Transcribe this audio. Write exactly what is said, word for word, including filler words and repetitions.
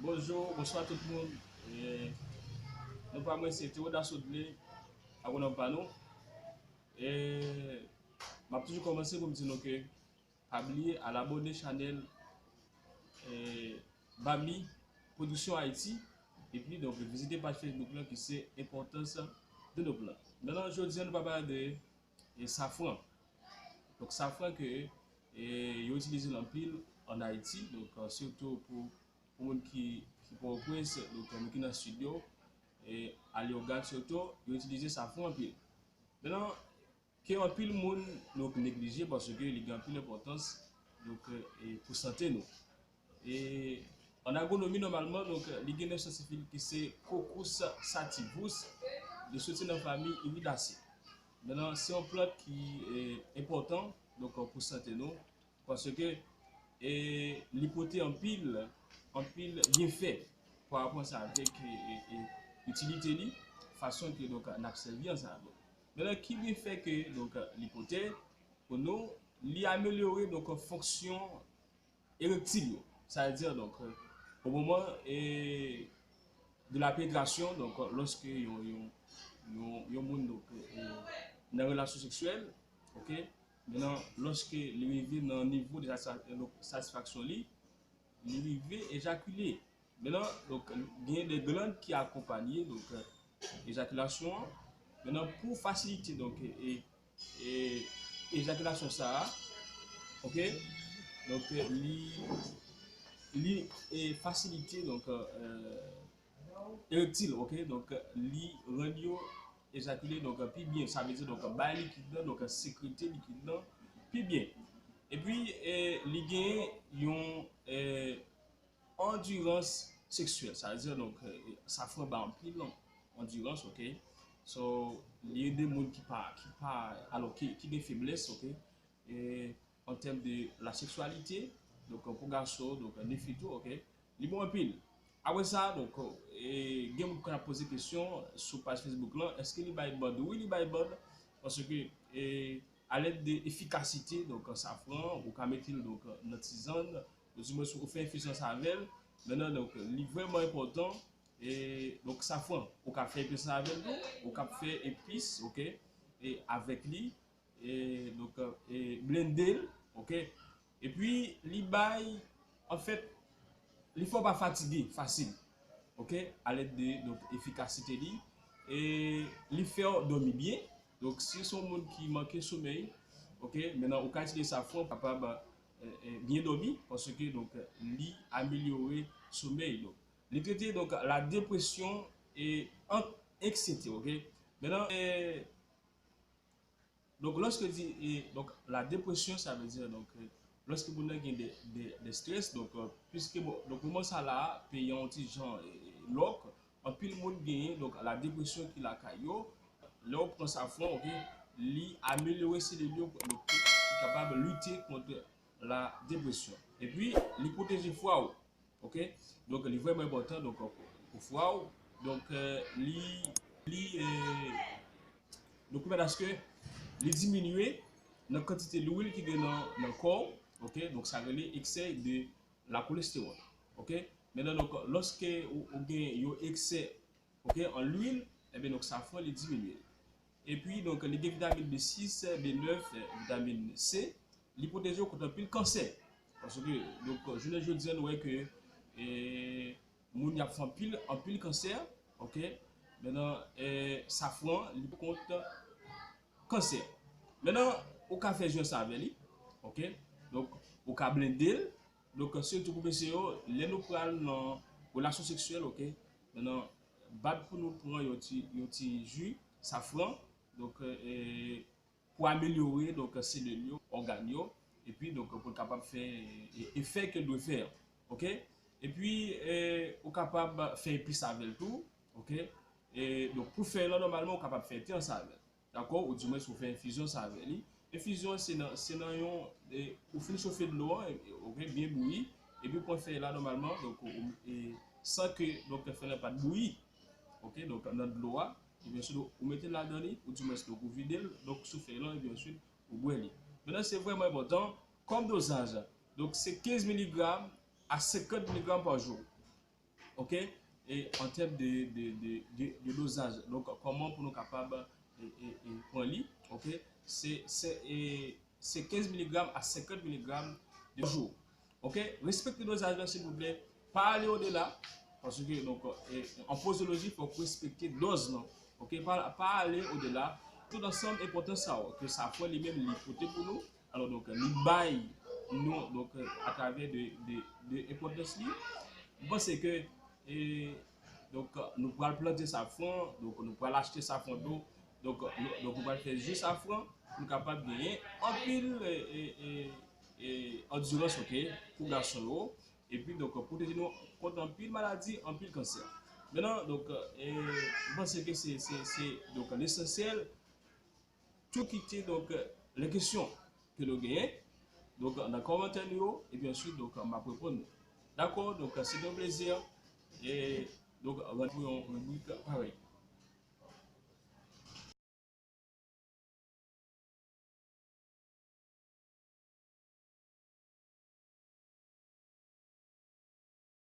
Bonjou, bonswa tout moun. E, non pa mwen se Théodas Audley, agwonòm pa nou. E, m ap toujou kòmanse pou m di nou ke pa bliye al abòne chanèl, e, Bami Production Haïti. Epi, donk, vizite paj Facebook lan ki se Importance de nos plantes. Mentnan, jodi a, nou va pale de, e, safran. Donk, safran ke, e, yo itilize l anpil ann Ayiti. Donk, e, sitou pou, pou moun ki, ki Pòtoprens, donk, moun ki nan sid yo, e, a Leyogàn sitou, yo itilize safran anpil. Mentnan, ke anpil moun, donk, neglije paske li gen anpil enpòtans, donk, e, pou sante nou. E ann agwonomi, nòmalman, donk, li gen non syantifik ki se Cocos sativus, li soti nan fanmi Iridaceae. Mentnan, se yon plant ki, e, enpòtan, donk, pou sante nou, paske, e, li pote anpil, anpil byenfè pa rapò sa avèk, e, e, e, itilite li, fason ke, donk, n ap sèvi ansanm avè l. Mentnan, ki byenfè ke, donk, li pote pou nou? Li amelyore, donk, fonksyon erektil yo. Sa vle di, donk, o moman, e, de la penetrasyon, donk, lòske yon, yon, yon, yon moun, donk, e, nan relasyon seksyèl, oke, mentnan, lòske li rive nan nivo de sati-, donk, satisfaksyon li, li rive ejakile. Mentnan, donk, gen de glann ki akonpanye, donk, ejakilasyon an. Mentnan, pou fasilite, donk, e, e, ejakilasyon sa a, oke, donk, li, li, e, fasilite, donk, e, erektil, oke, donk, li rann yo ejakile, donk, pi byen. Sa vle di, donk, bay likid lan, donk, sekrete likid lan pi byen. Epi, e, li gen yon, e, andirans seksyèl. Sa vle di, donk, e, safran ba anpil andirans, oke. So, li ede moun ki pa, ki pa, alò, ki, ki gen feblès, oke. E, an tèm de la seksyalite, donk, pou gason, donk, de fi tou, oke. Li bon anpil. Apre sa, donk, e, gen moun ki konn ap poze kesyon sou paj Facebook lan, èske li bay bòd? Wi, li bay bòd, paske, e, alèd de efikasite, donk, safran, ou ka mete l, donk, nan tizann, oudimwens ou fè enfizyon sa avè l. Mentnan, donk, li vrèman enpòtan. E, donk, safran, ou ka fè epis sa avè l tou, ou ka fè epis, oke, e avèk li, e, donk, e, blende l, oke. Epi, li bay, anfèt, li fè w pa fatige fasil, oke, alèd de, donk, efikasite li, e li fè w dòmi byen. Donk, si se yon moun ki manke somèy, oke, mentnan, ou ka itilize safran pou kapab, e, e, byen dòmi, paske, donk, li amelyore somèy. Donk, li trete, donk, la depresyon e an-, anksiyete, oke. Mentnan, e, donk, lòske di, e, donk, la depresyon, sa vle di, donk, e, lòske moun nan gen de, de, de strès, donk, e, piske, bon, donk, moman sa la, peyi an yon ti jan, e, lòk, anpil moun genyen, donk, la depresyon ki lakay yo, lè w pran safran, oke, li amelyore selil yo, donk, ki, ki kapab lite kont la depresyon. Epi, li pwoteje fwa w, oke? Donk, li vrèman enpòtan, donk, pou fwa w. Donk, e, li, li, e, donk, pèmèt aske li diminye nan kantite lwil ki gen nan, nan kò w, oke? Donk, sa rele eksè de la kolestewòl, oke? Mentnan, donk, lòske ou, ou gen yon eksè, oke, an lwil, ebyen, donk, safran, li diminye l. Epi, donk, li gen vitamin B sis, B nèf, e, vitamin C, li pwoteje w kont anpil kansè. Paske, donk, jounen jodi a, nou wè ke, e, moun y ap fè anpil, anpil kansè, oke? Mentnan, e, safran, li kont kansè. Mentnan, ou ka fè ji sa avè li, oke? Donk, ou ka blende l. Donk, sitou pou mesye yo, lè nou pral nan relasyon seksyèl, oke? Mentnan, bat pou nou pran yon ti, yon ti ji safran, donk, e, pou amelyore, donk, selil yo, ògàn yo, epi, donk, pou l kapab fè, e, efè ke l dwe fè an, oke? Epi, e, ou kapab fè epis avè l tou, oke? E, donk, pou fèy lan, nòmalman, ou kapab fè te ansanm avè l. Dakò? Oudimwens ou fè enfizyon sa avè li. Enfizyon an se nan, se nan yon, e, ou fin chofe dlo an, e, e, oke, byen bouyi, epi ou pran fèy la nòmalman, donk, ou, e, san ke, donk, fèy la pa t bouyi, oke, donk, nan dlo a, ebyen, sou ou mete l ladan li, oudimwens, donk, ou vide l, donk, sou fèy lan, epi answit, ou bwè li. Mentnan, se vrèman enpòtan, kòm dozaj, donk, se kenz miligram a senkant miligram pa jou. ok, e an tèm de, de, de, de, de dozaj, donk kòman pou nou kapab e, e, e pran li, ok, se, se, e, se kenz miligram a senkant miligram de jou. Ok, respekte dozaj la silvouplè, pa ale odela, paske donk, e, an pozoloji fòk respekte dòz lan, ok, pa, pa ale odela, tout ansanm enpòtans sa yo ke safran li menm li pote pou nou, alò donk li bay nou donk atravè de, de, de enpòtans li, m panse ke e, donk, nou pral plante safran, donk nou pral achte safran tou, donk nou, donk nou pral fè ji safran pou nou kapab genyen anpil e, e, e, e, andirans, ok, pou gason yo, epi donk pwoteje nou kont anpil maladi, anpil kansè. Mentnan, donk, e, m panse ke se, se, se donk lesansyèl. Tou kite donk lè kesyon ke nou genyen donk nan kòmantè nou yo, epi answit donk m ap reponn nou. Dakò, donk se te yon plezi e donk randevou yon ribrik parèy.